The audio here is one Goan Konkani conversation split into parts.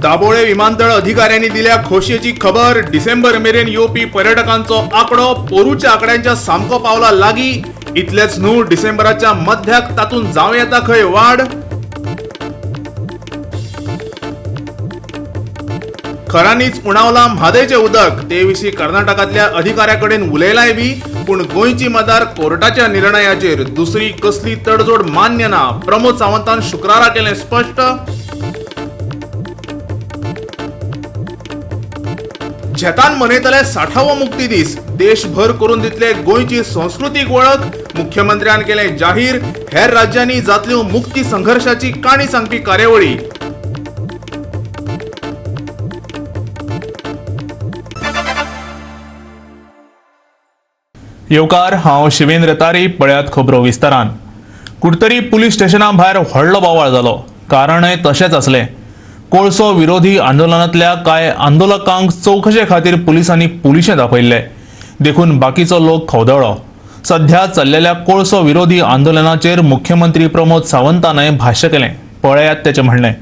दाबोळे विमानतळ अधिकाऱ्यांनी दिल्या खोशयेची खबर. डिसेंबर मेरेन येवपी पर्यटकांचो आंकडो पोरूच्या आंकड्यांच्या सामको पावला लागी. इतलेच न्हू, डिसेंबराच्या मध्याक तातूंत जावं येता खंय वाड. खरांनीच उणावला म्हादयचें उदक, ते विशीं कर्नाटकांतल्या अधिकाऱ्या कडेन उलयलाय बी, पूण गोंयची मदार कोर्टाच्या निर्णयाचेर, दुसरी कसली तडजोड मान्य ना. प्रमोद सावंतान शुक्रारा केलें स्पश्ट. झेतान मनयतले 60वो मुक्ती दीस, देशभर करून दितले गोंयची संस्कृतीक वळख. मुख्यमंत्र्यान केलें जाहीर. हेर राज्यांनी जातल्यो मुक्ती संघर्शाची काणी सांगपी कार्यावळी. येवकार, हांव शिवेंद्र तारी. पळयात खबरो विस्तारान. कुडतरी पुलीस स्टेशना भायर व्हडलो बोवाळ जालो. कारणय तशेंच आसलें. कोळसो विरोधी आंदोलनांतल्या कांय आंदोलकांक चवकशे खातीर पुलिसांनी पुलिशेंत आपयल्ले, देखून बाकीचो लोक खवदळ्ळो. सध्या चल्लेल्या कोळसो विरोधी आंदोलनाचेर मुख्यमंत्री प्रमोद सावंतानय भाश्य केलें. पळयात तेचें म्हणणें.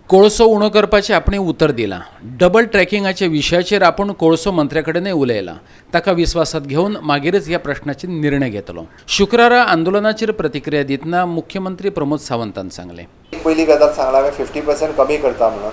कोळसो उणो करपाचें आपणें उतर दिलां. डबल ट्रॅकिंगाच्या विशयाचेर आपूण कोळसो मंत्र्या कडेनय उलयलां. ताका विस्वासात घेवन मागीरच ह्या प्रश्नाचेर निर्णय घेतलो. शुक्रारा आंदोलनाचेर प्रतिक्रिया दितना मुख्यमंत्री प्रमोद सावंतान सांगलें. पयली गजाल सांगला हांवें, 50% कमी करता म्हणून.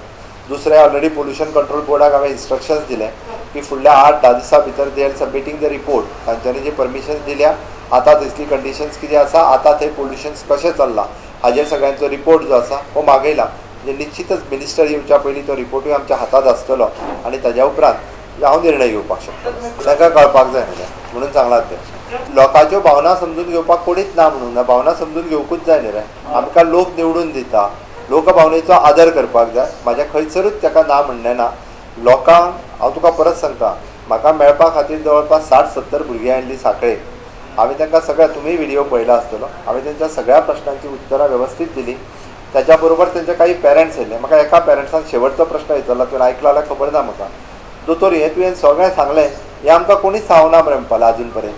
दुसरें, ऑलरेडी पोल्युशन कंट्रोल बोर्डाक हांवें इन्स्ट्रक्शन्स दिले की फुडल्या 8-10 दिसां भितर they are submitting the report. तांच्यांनी जी परमिशन्स दिल्या, आतां थंयसली कंडिशन्स कितें आसा, आतां थंय पोल्युशन्स कशें चल्लां, हाजेर सगळ्यांचो रिपोर्ट जो आसा हो मागयला. म्हणजे निश्चितच मिनिस्टर येवच्या पयलीं तो रिपोर्टूय आमच्या हातांत आसतलो आनी ताज्या उपरांत हांव निर्णय घेवपाक शकतलो. तांकां कळपाक जाय न्ही, म्हणून सांगलां तें. लोकांच्यो भावना समजून घेवपाक कोणीच ना म्हणून ना. भावना समजून घेवकूच जाय न्ही रे. आमकां लोक निवडून दिता, लोकभावनेचो आदर करपाक जाय. म्हाज्या खंयसरूच ताका ना म्हणणें ना. लोकांक हांव तुका परत सांगता, म्हाका मेळपा खातीर जवळपास 60-70 भुरगीं आयिल्लीं सांखळे. हांवें तांकां सगळ्या, तुमी व्हिडियो पळयला आसतलो, हांवें तेंच्या सगळ्या प्रश्नांची उत्तरां व्यवस्थीत दिली. त्याच्या बरोबर तेंचे काही पेरंट्स येयल्ले. म्हाका एका पेरंट्सान शेवटचो प्रश्न विचारला, तुवें आयकला जाल्यार खबर ना म्हाका. दोतोर, हें तुवें सगळें सांगलें, हें आमकां कोणीच सांगना मरे म्हणपाक अजून पर्यंत,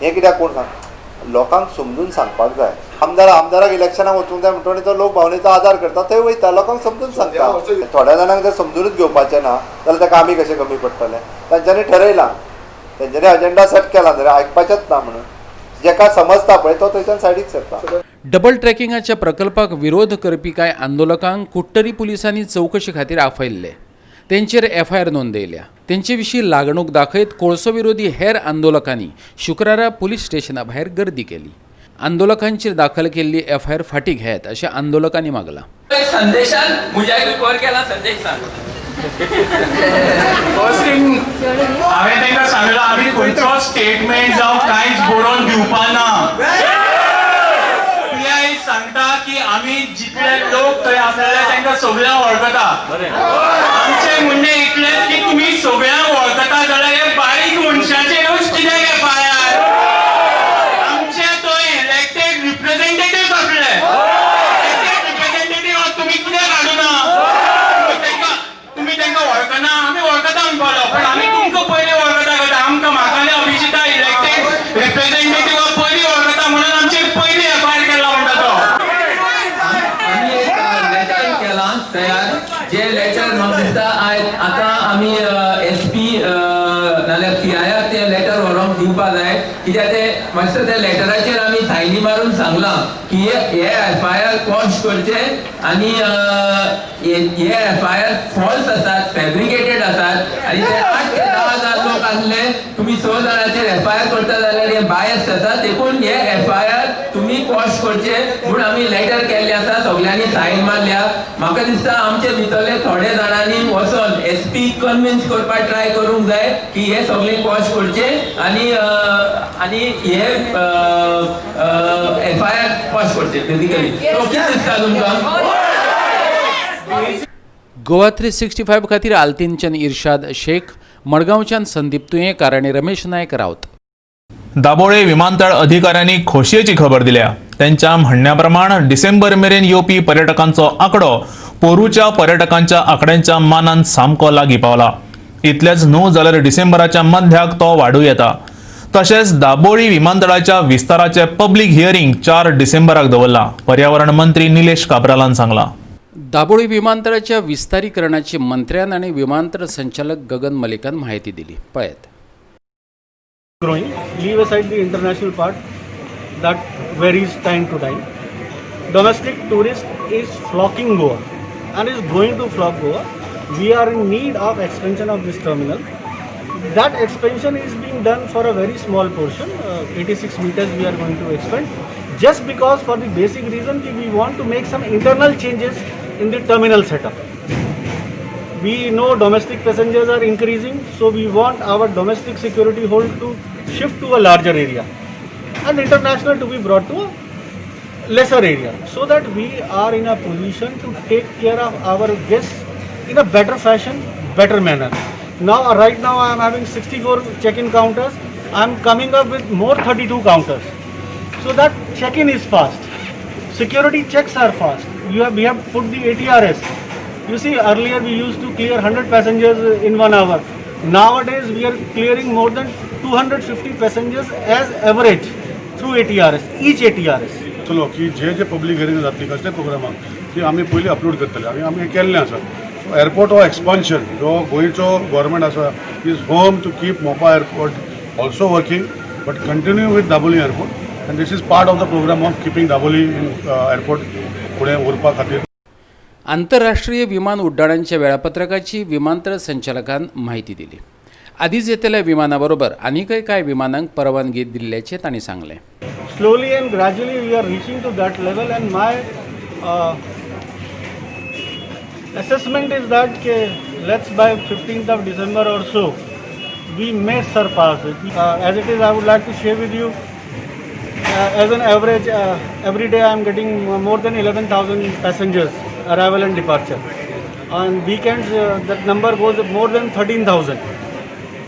हें कित्याक कोण सांग? लोकांक समजून सांगपाक जाय. आमदार आमदाराक इलेक्शनाक वचूंक जाय म्हणटकीर तो लोक भावनेचो आदार करता, थंय वयता, लोकांक समजून सांगता. थोड्या जाणांक जर समजुनूच घेवपाचें ना जाल्यार ताका आमी कशें कमी पडटले? तांच्यांनी ठरयलां, तेंच्यांनी अजेंडा सेट केला जाल्यार आयकपाचेंच ना म्हणून. जेका समजता पळय तो थंयच्यान सायडीक सरता. डबल ट्रॅकिंगाच्या प्रकल्पाक विरोध करपी कांय आंदोलकांक कुडटरी पुलिसांनी चवकशे खातीर आपयल्ले. तेंचेर एफआयआर नोंदयल्या. तेंचे विशीं लागणूक दाखयत कोळसो विरोधी हेर आंदोलकांनी शुक्रारा पुलीस स्टेशना भायर गर्दी केली. आंदोलकांचेर दाखल केल्ली एफआयआर फाटीं घेयात अशें आंदोलकांनी मागलां. संदेशान म्हज्या रिफर केला संदेशान. फर्स्ट थिंग, हांवें तांकां सांगलां, आमी खंयचो स्टेटमेंट जावं कांयच बरोवन दिवपा ना. पी I सांगता की आमी जितले लोक थंय आसलेले तांकां सगळ्यांक वळखता. आमचें म्हणणें इतलेंच की तुमी सगळ्यांक वळखता जाल्यार हे बारीक मनशाचेरूच कित्याक एफआयआर? आमचे थंय इलेक्टेड रिप्रेझेंटेटिव्ह आसले. इलेक्टेड रिप्रेझेंटेटिव्ह तुमी कित्याक हाडुना? तुमी तांकां वळखना? आमी वळखता म्हणपालो, पण आमी तुमकां पयलीं वळखता कळटा आमकां. म्हाका आनी अभिजिता इलेक्टेड रिप्रेझेंटेटिव्ह पयलीं वळखता, म्हणून आमचेर पयलीं एफआयआर केला म्हणटा तो. आमी एक लेटर केलां तयार, जे लेटर म्हाका दिसता आयज आतां आमी एसपी नाल्यार पी आयाक तें लेटर व्हरोंक दिवपा जाय. कित्याक ते म्हाका दिसता त्या लेटराचेर आमी सायनी मारून सांगलां की हे एफआयआर क्वॉश करचे आनी हे एफआयआर फॉल्स आसात, फॅब्रिकेटेड आसात आनी ते 8 ते 10 हजार लोक आसले, तुमी स जाणांचेर एफआयआर करता जाल्यार हे बायस आसा. देखून हे एफआयआर तुमी क्वॉश करचे म्हूण आमी लेटर केल्ले आसा. सगल्यांनी सायन मारल्या. म्हाका दिसता आमचे भितरले थोडे जाणांनी वचोन एसपी कन्विन्स करपाक ट्राय करूंक जाय की हे सगळे क्वॉश करचे आनी हे एफआयआर क्वॉश करचे बेसिकली. सो कितें दिसता तुमकां? गोवा 365 खातीर आल्तीनच्यान इर्शाद शेख, मडगांवच्यान संदीप तुयेंकार आनी रमेश नायक रावत. दाबोळे विमानतळ अधिकाऱ्यांनी खोशयेची खबर दिल्या. त्यांच्या म्हणण्या प्रमाण डिसेंबर मेरेन येवपी पर्यटकांचो आंकडो पोरूच्या पर्यटकांच्या आंकड्यांच्या मानान सामको लागीं पावला. इतलेंच न्हू, जाल्यार डिसेंबराच्या मध्याक तो वाडूं येता. तशेंच दाबोळी विमानतळाच्या विस्ताराचे पब्लीक हियरींग 4 डिसेंबराक दवरला. पर्यावरण मंत्री निलेश काब्रालान सांगला. दाबोळी विमानतळाच्या विस्तारीकरणाची मंत्र्यान आनी विमानतळ संचालक गगन मलिकान म्हायती दिली. पळयात. Growing, leave aside the international part that varies time to time. Domestic tourist is flocking Goa and is going to flock Goa. We are in need of expansion of this terminal. That expansion is being done for a very small portion, 86 meters we are going to expand, just because for the basic reason that we want to make some internal changes in the terminal setup. We know domestic passengers are increasing, so we want our domestic security hold to shift to a larger area and international to be brought to a lesser area, so that we are in a position to take care of our guests in a better fashion, better manner. Now, right now I am having 64 check-in counters. I am coming up with more 32 counters, so that check-in is fast. Security checks are fast. We have put the ATRS. You see, earlier we used to clear 100 passengers in 1 hour. Nowadays we are clearing more than 250 passengers as average through ATRS, each ATRS. चलो की जे जे पब्लीक हियरींग जातली कसले प्रोग्रामाक ती आमी पयलीं अपलोड करतले आनी आमी हें केल्लें आसा. सो एअरपोर्ट हो एक्सपान्शन जो गोंयचो गोवोरमेंट आसा is home to keep Mopa airport also working but continue with Dabolim airport and this is part of the program of keeping Dabolim in airport फुडें उरपा खातीर. आंतरराष्ट्रीय विमान उड्डाणांच्या वेळापत्रकाची विमानतळ संचालकान म्हायती दिली. आदींच येतल्या विमानाबरोबर आनीकय कांय विमानांक परवानगी दिल्ल्याचें तांणी सांगलें. Slowly and gradually we are reaching to that level, and my assessment is that ke, let's by 15th of December or so we may surpass it. As it is, I would like to share with you, as an average, every day I am getting more than 11,000 passengers arrival and departure. On weekends that number goes up more than 13,000.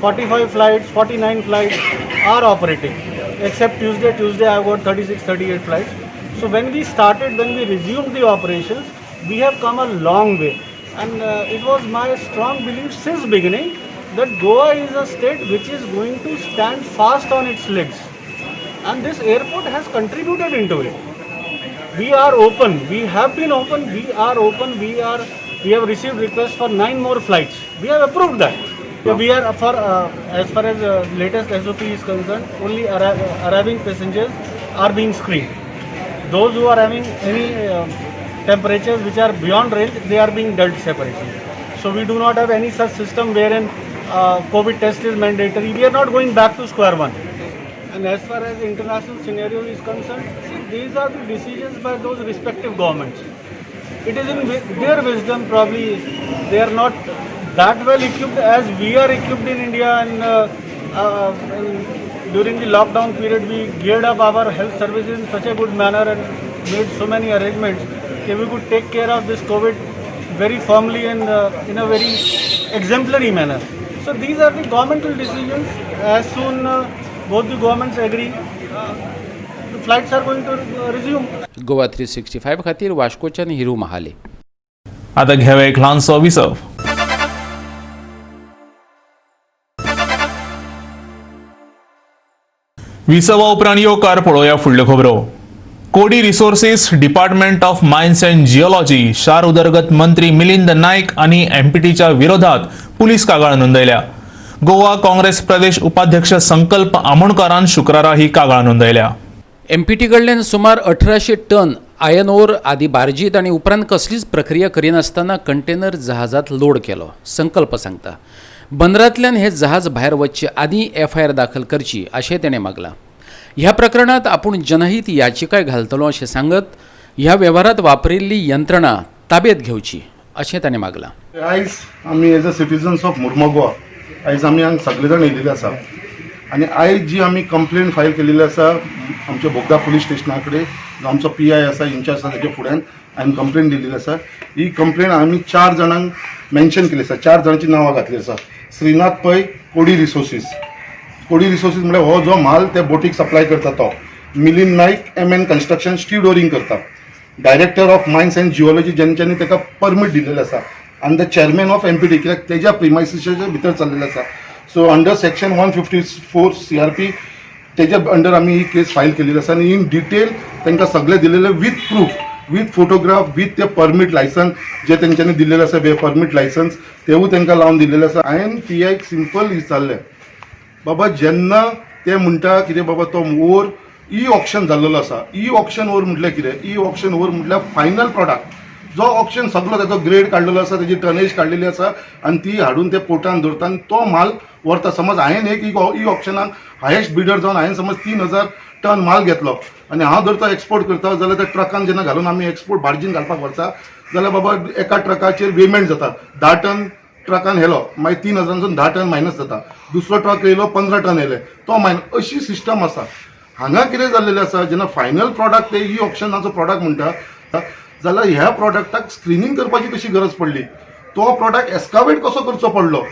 45 flights, 49 flights are operating, except Tuesday. Tuesday I have got 36, 38 flights. So when we started, when we resumed the operations, we have come a long way. And it was my strong belief since beginning that Goa is a state which is going to stand fast on its legs. And this airport has contributed into it. We are open, we have been open, we are open, we have received requests for 9 more flights. We have approved that. Yeah, we are for as far as latest SOP is concerned, only arriving passengers are being screened. Those who are having any temperatures which are beyond range, they are being dealt separately. So we do not have any such system wherein COVID test is mandatory. We are not going back to square one. And as far as international scenario is concerned, see, these are the decisions by those respective governments. It is in their wisdom, probably they are not that well equipped as we are equipped in India, and during the lockdown period we geared up our health services in such a good manner and made so many arrangements that we could take care of this COVID very firmly and in a very exemplary manner. So these are the governmental decisions. As soon both the governments agree, the flights are going to resume. Goa 365 खातीर वास्कोच्यान हिरू महाले. आता घेवया एक ल्हानसो विसव. विसवा उपरांत येवकार पळोवया फुडल्यो खबरो. Kodi resources department of mines and geology शार उदरगत मंत्री मिलिंद नायक आनी एमपीटीच्या विरोधात पुलीस कागाळ नोंदयल्या. गोवा काँग्रेस प्रदेश उपाध्यक्ष संकल्प आमोणकारान शुक्रारा ही कागाळ नोंदयल्या. एमपीटी कडल्यान सुमार 1800 टन आयर्न ओर आदी बार्जीत आनी उपरांत कसलीच प्रक्रिया करिनासतना कंटेनर जहाजात लोड केलो. संकल्प सांगता बंदरांतल्यान हे जहाज भायर वचचे आदीं एफआयआर दाखल करची अशें तेणें मागलां. ह्या प्रकरणात आपूण जनहीत याचिकाय घालतलो अशें सांगत ह्या वेव्हारात वापरिल्ली यंत्रणा ताब्यात घेवची अशें ताणें मागलां. आयज आमी as a citizens of Mormugao आयज आमी हांगा सगळे जाण येयलेले आसा आनी आयज जी आमी कंप्लेन फायल केलेली आसा आमच्या बोगदा पुलीस स्टेशना कडेन, जो आमचो पी I आसा, इन्चार्ज आसा, तेच्या फुड्यान हांवें कंप्लेन दिल्ली आसा. ही कंप्लेन आमी 4 जाणांक मेन्शन केली आसा, 4 जाणांची नांवां घातली आसा. श्रीनाथ पै, कोडी रिसोर्सीस, कोडी रिसोर्सीस म्हळ्यार हो जो म्हाल त्या बोटीक सप्लाय करता तो. Milind Naik, M N construction stevedoring करता. Director of mines and geology जेंच्यांनी ताका परमीट दिलेलें आसा आनी the chairman of M P T, कित्याक तेज्या प्रिमायसिसाच्या भितर चल्लेलें आसा. So under section 154 CRP तेज्या अंडर आमी ही केस फायल केलेली आसा आनी इन डिटेल तांकां सगळें दिलेलें with proof. With photograph with ते परमीट लायसन्स जे तेंच्यांनी दिल्लेले आसा, परमीट लायसन्स तेवूय तांकां लावन दिल्लेले आसा. हांवें पी आयक सिंपल विचारलें, बाबा जेन्ना ते म्हणटा कितें बाबा तो ओर ई ऑक्शन जाल्लेलो आसा, ई ऑक्शन ओर म्हटल्यार कितें? ई ऑक्शन ओर म्हटल्यार फायनल प्रोडक्ट जो ऑक्शन सगलो तेजो ग्रेड काडलेलो आसा, तेजी टनेज काडलेली आसा आनी ती हाडून ते पोर्टान दवरता आनी तो माल व्हरता. समज हांवें एक ई ऑक्शनान हायेस्ट बिडर जावन हांवें समज 3000 टन माल घेतलो आनी हांव जर तो एक्सपोर्ट करता जाल्यार त्या ट्रकान जेन्ना घालून आमी एक्सपोर्ट बार्जीन घालपाक व्हरता जाल्यार बाबा एका ट्रकाचेर वेमेंट जाता, 10 टन ट्रकान येलो मागीर 3000 10 टन मायनस जाता, दुसरो ट्रक येयलो 15 टन येयले तो मायनस, अशी सिस्टम आसा. हांगा कितें जाल्लेलें आसा, जेन्ना फायनल प्रॉडक्ट ते ई ऑक्शनाचो प्रॉडक्ट म्हणटा जाल्यार ह्या प्रॉडक्टाक स्क्रिनींग करपाची कशी गरज पडली, तो प्रॉडक्ट एस्कावेट कसो करचो पडलो.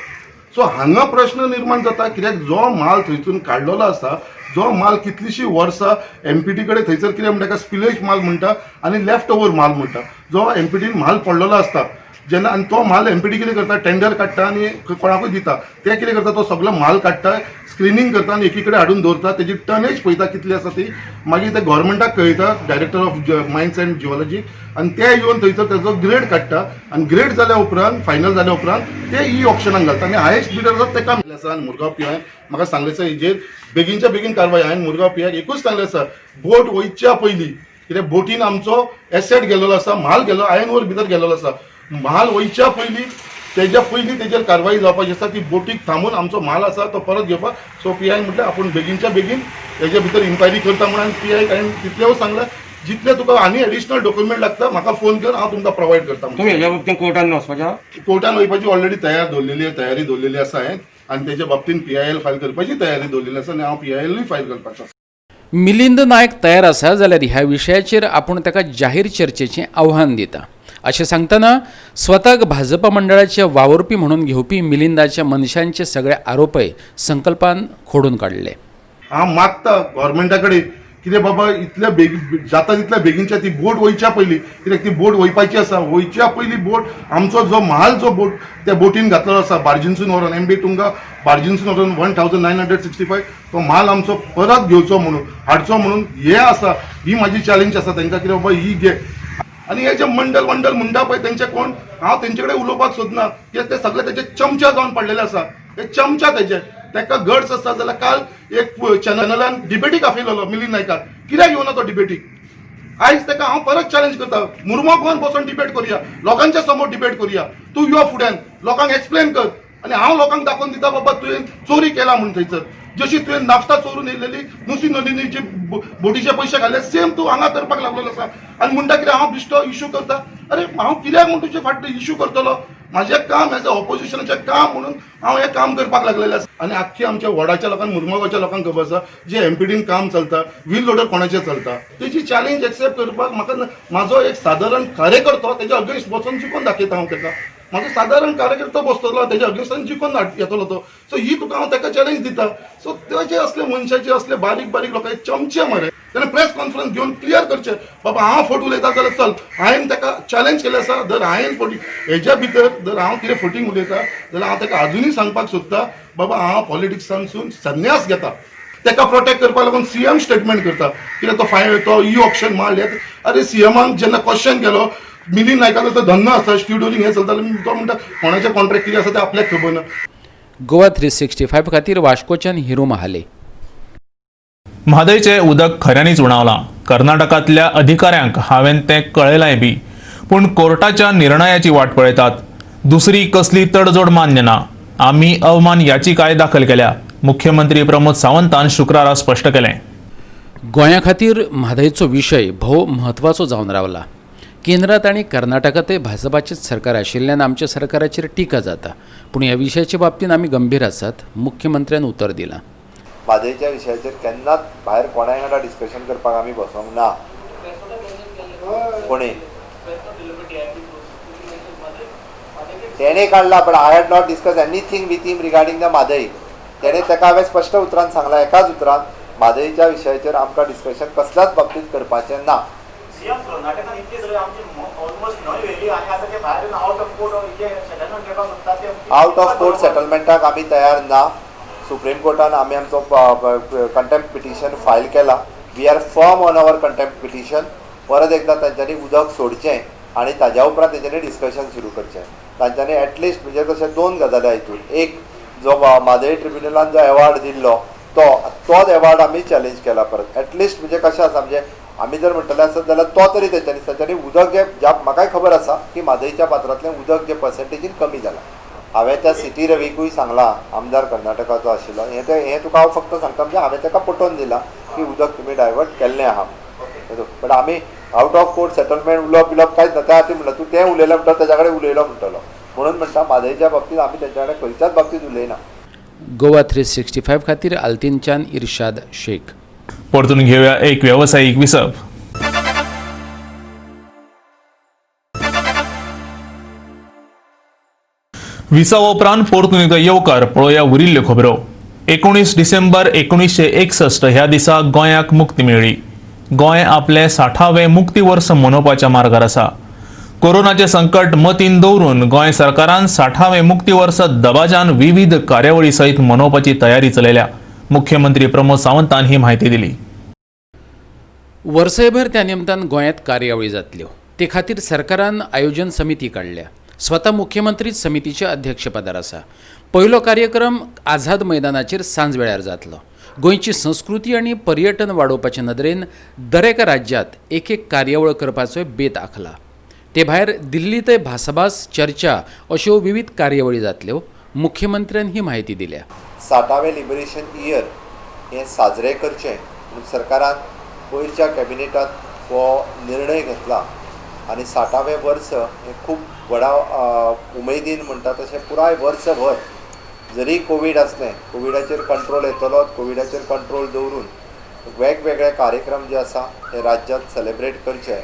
सो हांगा प्रश्न निर्माण जाता कित्याक जो माल थंयसून काडलेलो आसा, जो माल कितलींशीं वर्सां एमपीटी कडेन थंयसर कितें म्हणटा ताका स्पिलेज माल म्हणटा आनी लेफ्ट ओवर माल म्हणटा, जो एमपीटीन माल पडलेलो आसता जेन्ना आनी तो माल एमपीटी कितें करता, टेंडर काडटा आनी कोणाकूय दिता. ते कितें करता, तो सगलो माल काडटा, स्क्रिनींग करता आनी एकी कडेन हाडून दवरता, तेजी टनेज पळयता कितली आसा ती, मागीर ते गव्हर्मेंटाक कळयता, director of mines and geology, आनी ते येवन थंयसर तेजो ग्रेड काडटा आनी ग्रेड जाल्या उपरांत फायनल जाल्या उपरांत ते ई ऑक्शनाक घालता आनी हायेस्ट बिडर आसा तेका आसा. आनी मुरगांव पी आयन म्हाका सांगलें आसा हेजेर बेगीनच्या बेगीन कारवाय. हांवें मुरगांव पी आयक एकूच सांगलें आसा, बोट वयच्या पयलीं, कित्याक बोटीन आमचो एसेट गेलेलो आसा, माल गेलो, आयन ओर भितर गेलेलो आसा, माल वयच्या पयलीं तेज्या पयलीं तेजेर कारवाई जावपाची आसा, ती बोटीक थांबून आमचो माल आसा तो परत घेवपाक. सो पी आयन म्हटलें आपूण बेगीनच्या बेगीन तेजे भितर इन्क्वायरी करता म्हणून. आनी पी आयक हांवें तितलेंय सांगलें, जितले तुका आनी एडिशनल डॉक्युमेंट लागता म्हाका फोन कर, हांव तुमकां प्रोवायड करता. तुम्ही ह्याच्या बाबतीत कोर्टान वचपाच्या? कोर्टान वयपाची ऑलरेडी तयारी दवरलेली आसा हांवें आनी तेजे बाबतीन पी I L file करपाची तयारी दवरलेली आसा आनी हांव पी I एलूय फायल करपाचो आसा. मिलिंद नायक तयार आसा जाल्यार ह्या विशयाचेर आपूण ताका जाहीर चर्चेचें आव्हान दिता अशें सांगतना स्वताक भाजपा मंडळाचे वावुरपी म्हणून घेवपी मिलिंदाच्या मनशांचे सगळे आरोपय संकल्पान खोडून काडले. हांव मागता गव्हर्मेंटा कडेन कितें बाबा इतल्या बेगीन जाता तितल्या बेगीनच्या ती बोट वयच्या पयलीं, कित्याक ती बोट वयपाची आसा, वयच्या पयलीं बोट आमचो जो म्हाल जो बोट त्या बोटीन घातलेलो आसा बार्जीनसून व्हरोन एम बी तुंगा बार्जीनसून व्हरोन 1965 तो म्हाल आमचो परत घेवचो म्हणून हाडचो म्हणून हे आसा, ही म्हाजी चॅलेंज आसा तांकां कितें बाबा ही घे. आनी हे जे मंडल वंडल म्हणटा पळय तेंचे कोण, हांव तेंचे कडेन उलोवपाक सोदना कित्याक ते सगळे तेजे चमचा जावन पडलेले आसा, हे चमचा तेजे, ताका गट्स आसता जाल्यार काल एक चॅनलान डिबेटीक आपयलेलो मिलिंद नायकाक, कित्याक येवना तो डिबेटीक? आयज ताका हांव परत चॅलेंज करता, मुर्मोगांवान बसून डिबेट करुया, लोकांच्या समोर डिबेट करुया, तूं यो फुड्यान लोकांक एक्सप्लेन कर आनी हांव लोकांक दाखोवन दिता बाबा तुवें चोरी केला म्हूण थंयसर, जशी तुवें नाफ्ता चोरून येयलेली नुसी नलिनीचे बोटीचे पयशे घाले, सेम तूं हांगा करपाक लागलेलो आसा आनी म्हणटा कितें हांव बेश्टो इशू करता. अरे हांव कित्याक म्हूण तुजे फाटल्यान इशू करतलो? म्हाजें काम एज अ ऑपोजिशनाचें काम म्हणून हांव हें काम करपाक लागलेलें आसा. आनी आख्खी आमच्या वॉर्डाच्या लोकांक, मुर्मगांवच्या लोकांक खबर आसा जे एमपीडीन काम चलता, व्हील लोडर कोणाचें चलता, तेजी चॅलेंज एक्सेप्ट करपाक म्हाका म्हाजो एक सादारण कार्यकर्तो तेज्या अगेन्स्ट वचोन जिखोन दाखयता हांव तेका, म्हाजो सादारण कार्यकर्तो बसतलो तेज्या अगेन्स्टान जिखोन येतलो तो. सो ही तुका हांव तेका चॅलेंज दिता. सो तेजे असले मनशाचे असले बारीक बारीक लोकांचे चमचे मरे, तेणें प्रेस कॉन्फरन्स घेवन क्लियर करचें बाबा हांव फट उलयता जाल्यार चल, हांवें ताका चॅलेंज केलें आसा, जर हांवें फटी हेज्या भितर जर हांव कितें फटींग उलयता जाल्यार हांव ताका आजुनूय सांगपाक सोदता बाबा हांव पॉलिटिक्सांसून संन्यास घेता. ताका प्रोटेक्ट करपाक लागून सीएम स्टेटमेंट करता कित्याक तो फाय तो ई ऑक्शन माल. अरे सीएमान जेन्ना क्वेश्चन केलो मिलिंद नायकाचो तो धंदो आसा स्टुडियोन हें चलतालें, तो म्हणटा कोणाचें कॉन्ट्रॅक्ट कितें आसा तें आपल्याक खबर ना. गोवा 365 खातीर वास्कोच्यान हिरू महाले. म्हादयचें उदक खऱ्यांनीच उणावलां. कर्नाटकांतल्या अधिकाऱ्यांक हांवें तें कळयलांय बी, पूण कोर्टाच्या निर्णयाची वाट पळयतात. दुसरी कसली तडजोड मान्य ना. आमी अवमान याचिकाय दाखल केल्या, मुख्यमंत्री प्रमोद सावंतान शुक्रारा स्पश्ट केलें. गोंया खातीर म्हादयचो विशय भोव म्हत्वाचो जावन रावला. केंद्रांत आनी कर्नाटकांतय भाजपाचेंच सरकार आशिल्ल्यान आमच्या सरकाराचेर टिका जाता, पूण ह्या विशयाचे बाबतींत आमी गंभीर आसात, मुख्यमंत्र्यान उतर दिलां. म्हादयच्या विशयाचेर केन्नाच भायर कोणाय वांगडा डिस्कशन करपाक आमी बसोंक ना. कोणी तेणें काडला, but I had not discuss anything with him regarding the Mhadei. तेणें ताका हांवें स्पश्ट उतरान सांगलां, एकाच उतरान, म्हादयच्या विशयाचेर आमकां डिस्कशन कसल्याच बाबतींत करपाचें ना. आउट ऑफ कोर्ट सेटलमेंटाक आमी तयार ना. सुप्रीम कोर्टान आमी आमचो कंटेम्प्ट पिटिशन फायल केला. We are firm on our contempt petition. परत एकदां तांच्यांनी उदक सोडचें आनी ताज्या उपरांत तेंच्यांनी डिस्कशन सुरू करचें. तांच्यांनी एटलिस्ट म्हणजे तशें दोन गजाली हितून, एक जो म्हादय ट्रिब्युनलान जो एवॉर्ड दिल्लो तो तोच एवॉर्ड आमी चॅलेंज केला परत. एटलिस्ट म्हणजे कशें आसा म्हणजे आमी जर म्हणटले आसत जाल्यार तो तरी तांच्यांनी उदक जें ज्या म्हाकाय खबर आसा की म्हादयच्या पात्रांतलें उदक जें पर्संटेजीन कमी जालां. हांवें त्या सिटी रवीकूय सांगलां, आमदार कर्नाटकाचो आशिल्लो, हें तें हें तुका हांव फक्त सांगता म्हणजे हांवें ताका पटोवन दिलां की उदक तुमी डायवर्ट केल्लें आहा. बट आमी आउट ऑफ कोर्ट सेटलमेंट उलोवप बिलोवप कांयच ना. त्या खातीर म्हणल्यार तूं तें उलयलें म्हणटा ताच्या कडेन उलयलो म्हणटलो, म्हणून म्हणटा म्हादयच्या बाबतींत आमी तेंच्या कडेन खंयच्याच बाबतींत उलयना. गोवा 365 खातीर आल्तीनच्यान इर्शाद शेख. परतून घेवया एक वेवसायीक विसव. विसवा उपरांत परतून एकदा येवकार. पळोवया उरिल्ल्यो खबरो. 19 डिसेंबर 1961 ह्या दिसा गोंयाक मुक्ती मेळ्ळी. गोंय आपलें 60वें मुक्ती वर्स मनोवपाच्या मार्गार आसा. कोरोनाचें संकट मतीन दवरून गोंय सरकारान 60वें मुक्ती वर्स दबाज्यान विविध कार्यावळी सयत मनोवपाची तयारी चलयल्या. मुख्यमंत्री प्रमोद सावंतान ही म्हायती दिली. वर्सयभर त्या निमतान गोंयांत कार्यावळी जातल्यो ते खातीर सरकारान आयोजन समिती काडल्या. स्वता मुख्यमंत्रीच समितीच्या अध्यक्षपदार आसा. पयलो कार्यक्रम आझाद मैदानाचेर सांज वेळार जातलो. गोंयची संस्कृती आनी पर्यटन वाडोवपाचे नदरेन दरेका राज्यांत एक एक कार्यावळ करपाचोय बेत आंखला. ते भायर दिल्लींतय भासाभास, चर्चा अश्यो विविध कार्यावळी जातल्यो. मुख्यमंत्र्यान ही म्हायती दिल्या. 60वें लिबरेशन इयर हें साजरें करचें म्हणून सरकारान पयरच्या कॅबिनेटांत हो निर्णय घेतला आनी 60वें वर्स हें खूब व्हडा उमेदीन म्हणटा तशें पुराय वर्सभर जरी कोवीड आसलें, कोविडाचेर कंट्रोल येतलो, कोविडाचेर कंट्रोल दवरून वेगवेगळे कार्यक्रम जे आसा ते राज्यांत सेलेब्रेट करचे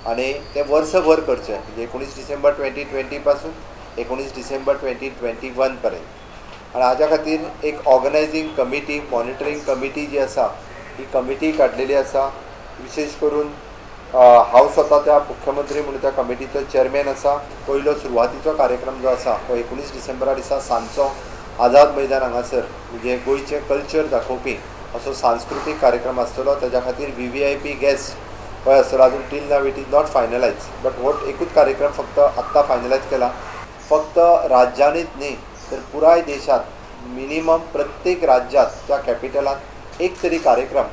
आनी ते वर्सभर करचे. म्हणजे 19 डिसेंबर 2020 पासून 19 डिसेंबर 2021 पर्यंत. आनी हाज्या खातीर एक ऑर्गनायझींग कमिटी, मॉनिटरींग कमिटी जी आसा ही कमिटी काडलेली आसा. विशेश करून हांव स्वता त्या मुख्यमंत्री म्हणून त्या कमिटीचो चेअरमॅन आसा. पयलो सुरवातीचो कार्यक्रम जो आसा तो 19 डिसेंबरा दिसा सांजचो आझाद मैदान हांगासर म्हणजे गोंयचें कल्चर दाखोवपी असो सांस्कृतीक कार्यक्रम आसतलो. ताज्या खातीर VVIP guest हय आसतलो. अजून till now it is not finalise, but हो एकूच कार्यक्रम फक्त आत्तां फायनलायज केला. फक्त राज्यांनीच न्ही तर पुराय देशांत मिनिमम प्रत्येक राज्यांत त्या कॅपिटलांत एक तरी कार्यक्रम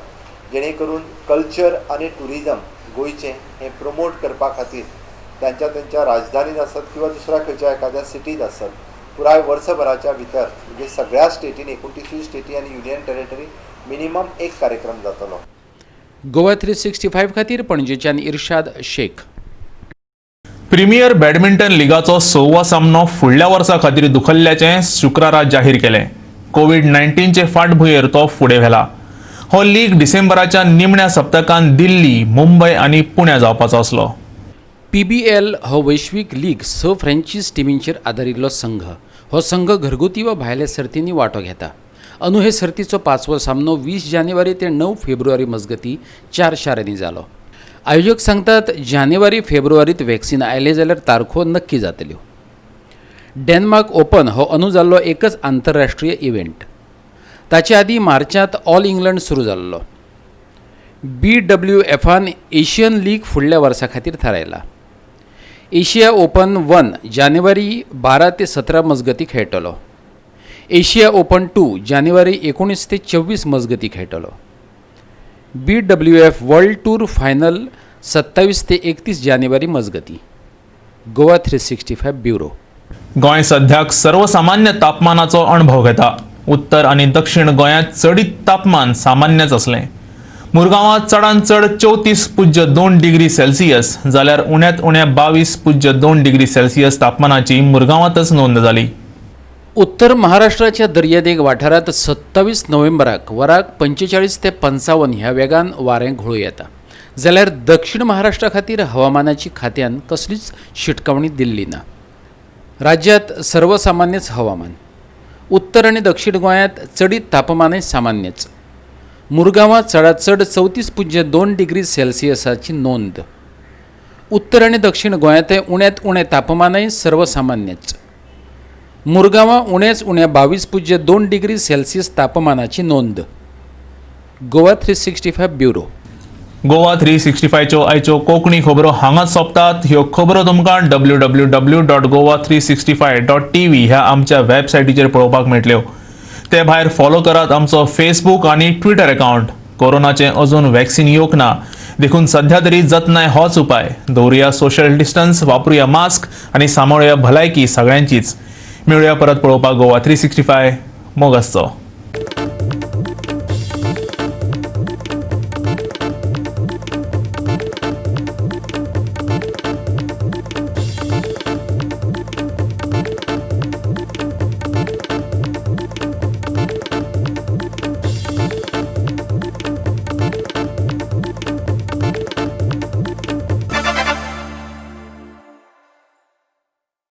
जेणे करून कल्चर आनी ट्युरिजम गोंयचें हें प्रमोट करपा खातीर तांच्या तांच्या राजधानीन आसत किंवा दुसऱ्या खंयच्या एखाद्या सिटींत आसत पुराय वर्सभराच्या भितर म्हणजे सगळ्या स्टेटीन 29 स्टेटी आनी युनियन टेरिटरी मिनिमम एक कार्यक्रम जातलो. गोवा 365 खातीर पणजेच्यान इर्शाद शेख. प्रिमियर बॅडमिंटन लिगाचो 6वो सामनो फुडल्या वर्सा खातीर दुखल्ल्याचें शुक्रारा जाहीर केलें. कोवीड-19चे फाटभुंयेर तो फुडें व्हेला. हो लीग डिसेंबराच्या निमण्या सप्तकान दिल्ली, मुंबय आनी पुण्या जावपाचो आसलो. PBL हो वैश्वीक लीग 6 फ्रँचीज टिमींचेर आदारिल्लो संघ. हो संघ घरगुती वा भायल्या सर्तींनी वांटो घेता. अंदू हे सर्तीचो 5वो सामनो 20 जानेवारी ते 9 फेब्रुवारी मजगती 4 शारांनी जालो. आयोजक सांगतात जानेवारी फेब्रुवारीत वॅक्सिन आयलें जाल्यार तारखो नक्की जातल्यो. डेन्मार्क ओपन हो अंदू जाल्लो एकच आंतरराष्ट्रीय इव्हेंट. ताचे आदीं मार्चांत ऑल इंग्लंड सुरू जाल्लो. BWFान एशियन लीग फुडल्या वर्सा खातीर थारायला. एशिया ओपन 1 जानेवारी 12 ते 17 मजगती खेळटलो. एशिया ओपन 2 जानेवारी 19 ते 24 मजगती खेळटलो. BWF world tour final 27 ते 31 जानेवारी मजगती. गोवा 365 ब्युरो. गोंय सध्याक सर्वसामान्य तापमानाचो अणभव घेता. उत्तर आनी दक्षिण गोंयांत चडीत तापमान सामान्यच आसलें. मुरगांवांत चडांत चड 34.2 डिग्री सेल्सियस जाल्यार उण्यांत उण्या 22.2 डिग्री सेल्सियस तापमानाची मुरगांवांतच नोंद जाली. उत्तर महाराष्ट्राच्या दर्यादेग वाठारांत 27 नोव्हेंबराक वराक 45 ते 55 ह्या वेगान वारें घोळूं येता. जाल्यार दक्षिण महाराष्ट्रा खातीर हवामानाची खात्यान कसलीच शिटकावणी दिल्ली ना. राज्यांत सर्वसामान्यच हवामान. उत्तर आनी दक्षिण गोंयांत चडीत तापमानय सामान्यच. मुरगांवांत चडांत चड 34.2 डिग्री सेल्सियसाची नोंद. उत्तर आनी दक्षिण गोंयांतय उण्यांत उणें तापमानय सर्वसामान्यच. मुरगांवां उणेच उण्या 22.2 डिग्री सेल्सियस तापमानाची नोंद. गोवा 365 ब्युरो. गोवा 365च्यो आयच्यो कोंकणी खबरो हांगाच सोंपतात. ह्यो खबरो तुमकां www.goa365.tv ह्या आमच्या वेबसायटीचेर पळोवपाक मेळटल्यो. ते भायर फॉलो करात आमचो फेसबूक आनी ट्विटर अकाउंट. कोरोनाचें अजून वॅक्सिन येवंक ना, देखून सध्या तरी जतनाय होच उपाय. दवरुया सोशल डिस्टन्स, वापरुया मास्क आनी सांबाळुया भलायकी सगळ्यांचीच. मेळुया परत पळोवपाक गोवा 365. मोग आसचो.